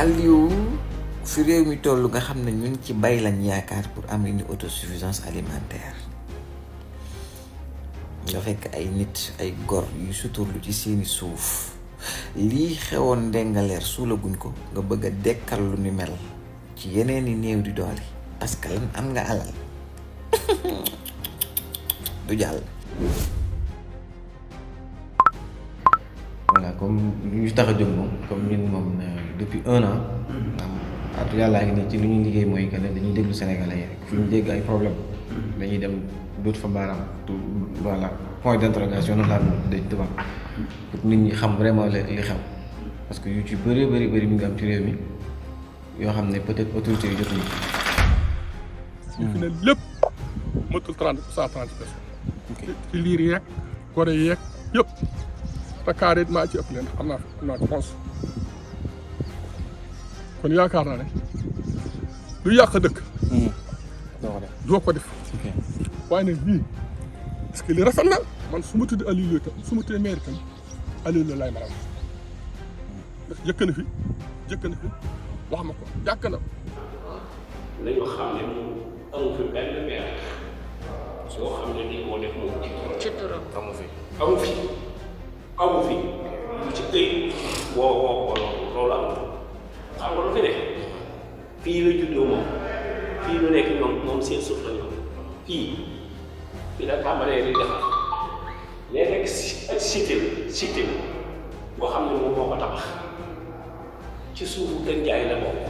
Aliou fi réew mi toll nga xam ne ñun ci bay lañ yaakaar pour am une autosuffisance alimentaire nga fekk ay nit ay gor yu suturlu ci seeni suuf lii xewoon Ndingler suulaguñ ko nga bëgg a dekkal lu ni mel ci yeneen i néew di doole parce que lan am nga alal du jàll. voilà comme ñu tax a jóg moom comme ñun moom depuis 1 an. at yàllaa ngi nii ci lu ñuy liggéey mooy que ne dañuy déglu Sénégalais yi rek fu ñu dégg ay problème dañuy dem duut fa baaraam tout voilà point d'interrogation noonu laa doon devant pour nit ñi xam vraiment li xew parce que yu ci bëri mi ngi am ci réew mi yoo xam ne peut-être autorités yi jotuñu ci fi ne lépp matul 30 personnes. ci liir yeeg gore yeeg yëpp Dakar it maa ci ëpp leen xam naa ko pense kon yaakaar naa ne lu yàq dëkk doo ko def waaye nag lii parce que li rafet na man su ma tudd Aliou Lo tam su ma tuddee maire tam Aliou Lo laay maram ndax jëkk na fi wax ma ko jàkk na nañu xam ne moom amu fi benn maire soo xam ne nii moo def moom ci turam amu fi lu ci këy woo loolu amul xam nga lu fi ne fii la juddoo moom fii lu nekk moom seen suuf la ñoom fii la tàmbalee di defar léegi rek cité boo xam ne moom moo ko tabax ci suufu Kër Njaay la bokk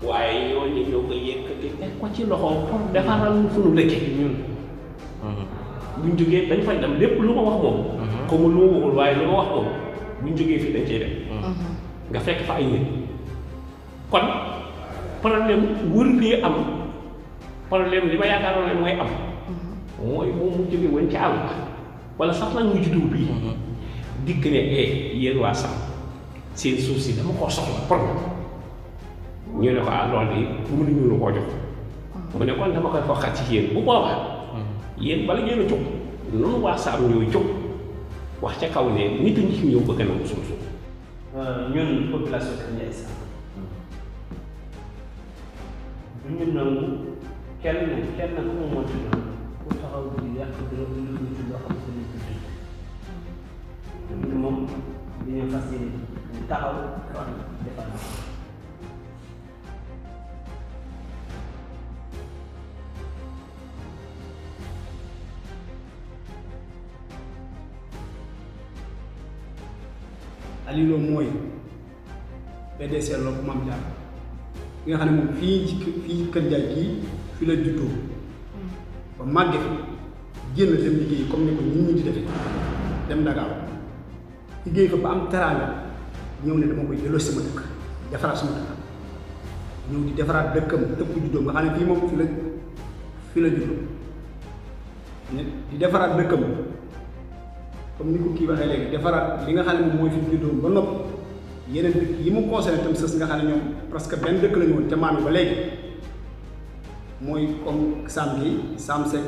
waaye ñooñu ñoo ko yëkkati teg ko ci loxo pour defaral fu nu dëkkee ñun buñ jógee dañ fay dem lépp lu ma wax moom comme lu ma waxul waaye lu ma wax moom buñ jógee fii dañ cey dem nga fekk fa ay nit kon problème wër lii am problème li ma yaakaaroon ne mooy am mooy moom mu jóge woon ci àll wala sax nag mu juddu bii dikk ne yéen waa Sàmm seen suuf si dama koo soxla problème ñu ne ko loolu yi mënuñu la koo jox mu ne kon dama koy foqat ci yéen bu boobaa yéen bala ngeen a jóg noonu waa Sàmm ñooy jóg wax ca kaw ne nit ñi ci ñëw bëgg na mu suuf ñun population Kër Ndiaye Sàmm du ñu nangu kenn ku mu mën ci doon pour taxaw di yàq dërëm lu ñu ci loo xam ne ñun moom dañoo fas yéene ñu taxaw wax defal Aliou Lo mooy PDC la bu Mame Diarra ki nga xam ne moom fii Kër Ndiaye kii fii la juddoo ba màgge fi génn dem liggéey comme ni ko ñun ñi di defee dem Dakar liggéey fa ba am teraanga ñëw ne dama koy delloo sama dëkk defaraat sama dëkk ñëw di defaraat dëkkam dëkk juddoo nga xam ne fii moom fii la juddoo di defaraat dëkkam comme ni ko kii waxee léegi defaraat li nga xam ne moom mooy fi juddoo ba noppi yeneen dëkk yi mu concerné tam sës nga xam ne ñoom presque benn dëkk la ñu woon ca maam yi ba léegi mooy comme Sam gi Sam Seck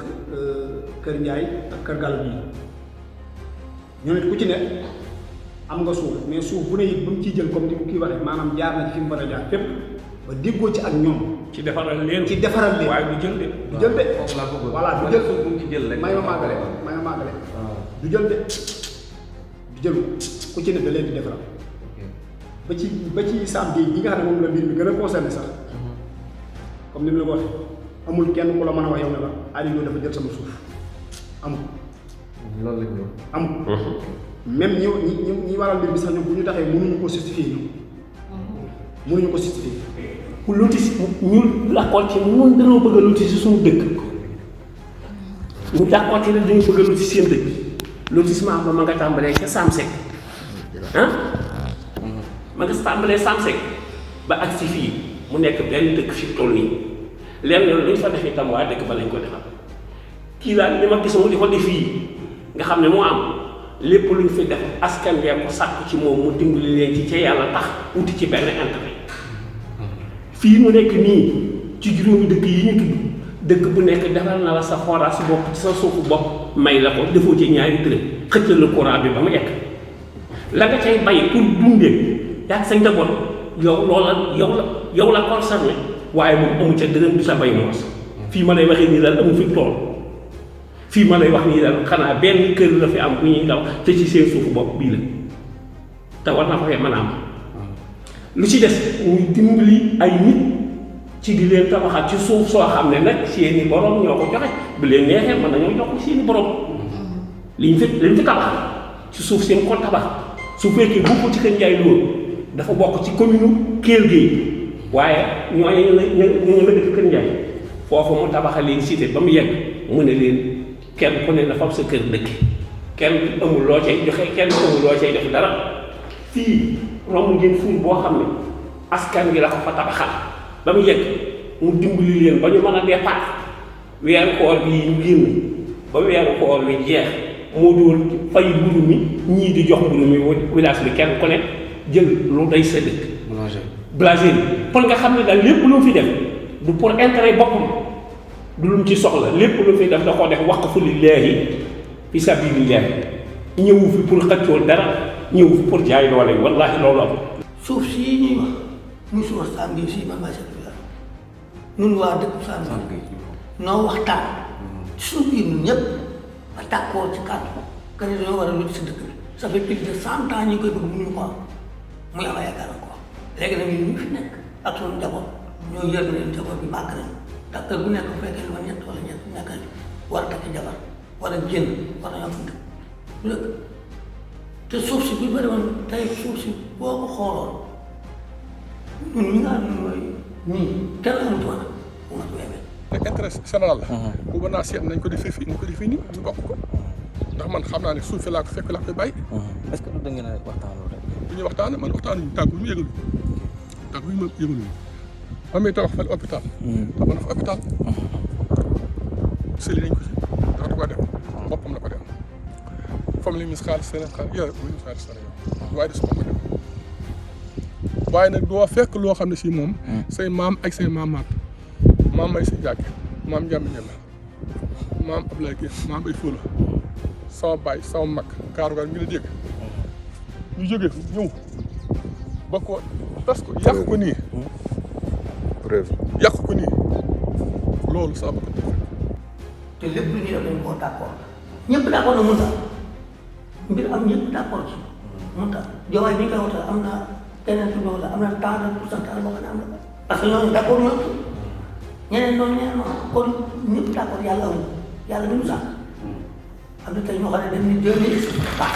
Kër Ndiaye ak Kër Gallo bii ñoo nit ku ci ne am nga suuf mais suuf bu ne it ba mu ciy jël comme ni ko kii waxee maanaam jaar na ci fi mu war a jaar fépp ba déggoo ci ak ñoom. ci defaral leen waaye du jël de. du jël de foofu laa bëgg voilà du jël bu mu ci jël rek may ma màggale du jël de du jël ku ci ne da leen di defaral ba ci Sam Gueye bi nga xam ne moom la mbir mi gën a concerné sax comme ni mu la ko waxee amul kenn ku la mën a wax yow ne la Aliou Lo dafa jël sama suuf amul. loolu lañ doon amul. même ñi waral mbir bi sax ñoom bu ñu taxee mënuñu ko justifier mënuñu ko justifier. ku lotissé ñu d'accord ci ñun dañoo bëgg a lotissé suñu dëkk ñu d'accord ci ne dañu bëgg a lotissé seen dëkk lotissement ba ma nga tàmbalee ca Sam Seck ma nga tàmbalee Sam Seck ba agsi fii mu nekk benn dëkk fi toll nii lenn lu ñu fa def itam waa dëkk ba lañ ko defal kii daal li ma gis mu di ko def fii nga xam ne moo am lépp lu ñu fi def askan wi ko sàkku ci moom mu dimbali leen ci ca yàlla tax wuti ci benn intérêt fii nu nekk nii ci juróomi dëkk yi ñu tudd dëkk bu nekk defal na la sa forage bopp ci sa suufu bopp may la ko defoo ci ñaari dërëm xëccal la courant bi ba mu yegg la nga cay bay pour dundee yaa sa njaboot yow yow la concerné waaye moom amu ca dërëm du sa bay moos fii ma lay waxee nii daal amu fi tool fii ma lay wax nii daal xanaa benn kër la fi am bu ñuy daw te ci seen suufu bopp bii la te war na fa fee mën a am lu ci des muy dimbali ay nit ci di leen tabaxat ci suuf soo xam ne nag seeni borom ñoo ko joxe bu leen neexee mën nañoo jox ko seeni borom liñ fi tabax ci suuf seen ko tabax su fekkee bokkul ci Kër Ndiaye loolu dafa bokk ci commune Kell Gueye waaye ñooñu ñu la dëkk Kër Ndiaye foofu mu tabaxa leen cité ba mu yegg mu ne leen kenn ku ne na fab sa kër dëkk kenn amul loo cay joxe kenn amul loo cay def dara fii romb ngeen fuur boo xam ne askan gi la ko fa tabaxal ba mu yegg mu dimbali leen ba ñu mën a départ weeru koor bi ñu génn ba weeru koor wi jeex moo doon fay mburu mi ñii di jox mburu mi village bi kenn ku ne jël lu day sa dëkk boulangerie pour nga xam ne daal lépp lu mu fi def du pour intérêt boppam du lu mu ci soxla lépp lu mu fi def da koo def waqfu lillaahi fi sabilillaahi ñëwu fi pour xëccoo dara ñëw fi pour jaay doole wallaahi loolu am suuf sii ñuy wax muy suuf Sam Gueye sii man maa seetlu yàlla ñun waa dëkk Sam Gueye noo waxtaan ci suñu biir ñun ñëpp ba d'accord ci kàddu que ne dañoo war a lutti si dëkk bi ça fait plus de 100 ans ñu koy bëgg mënuñu ko am muy am ay gàllankoor léegi nag ñun ñu fi nekk ak suñu njaboot ñoo yër na leen njaboot bi màgg nañu ndax kër bu nekk bu fekkee lu ma ñett wala ñett nekk war a takk jabar war a génn war a am fu dëkk du dëkk te suuf si bu bëri woon tey suuf si boo ko xooloon ñun ñi nga xam ne mooy nii kenn amatu woon bu ma wéemee. te intérêt général la. bu ba naa seet nañ ko defee fii nañ ko defee nii ñu bokk ko ndax man xam naa ne suuf si laa ko fekk laa koy bàyyi. est-ce que du da ngeen a waxtaanoo rek. bu ñuy waxtaan man waxtaanuñu tàggu ñu yëgaluñu tàggu ñu ma yëgaluñu ba muy tabax fële hôpital. tabax na fa hôpital. sëli nañ ko ci ndax du ko def boppam la ko def. comme li mis xaalis seneen xaalis yooyu bu ñu xaalis seneen yow waaye de su ma ko def waaye nag doo fekk loo xam ne si moom say maam ak say maamaat maam may si jàkk maam njàmbi njàmbi maam Ablaye Gueye maam ay fóola sama baay sama mag kaarugaar mi la dégg ñu jógee fi ñëw ba ko tas ko yàq ko nii preuve yàq ko nii loolu saa ba ko def te lépp lu ñuy def dañ koo d'accord ñëpp d'accord na mun mbir am ñëpp d'accord ci mun tax jowaay bi nga koy waxtaan am na keneen su ñëw la am na tant de pourcentage boo xam ne am na parce que ñooñu d'accord ñoo ñeneen noonu kon ñëpp d'accord yàlla amul yàlla du ñu sànq am na tey ñoo xam ne dañ ni 2000 baax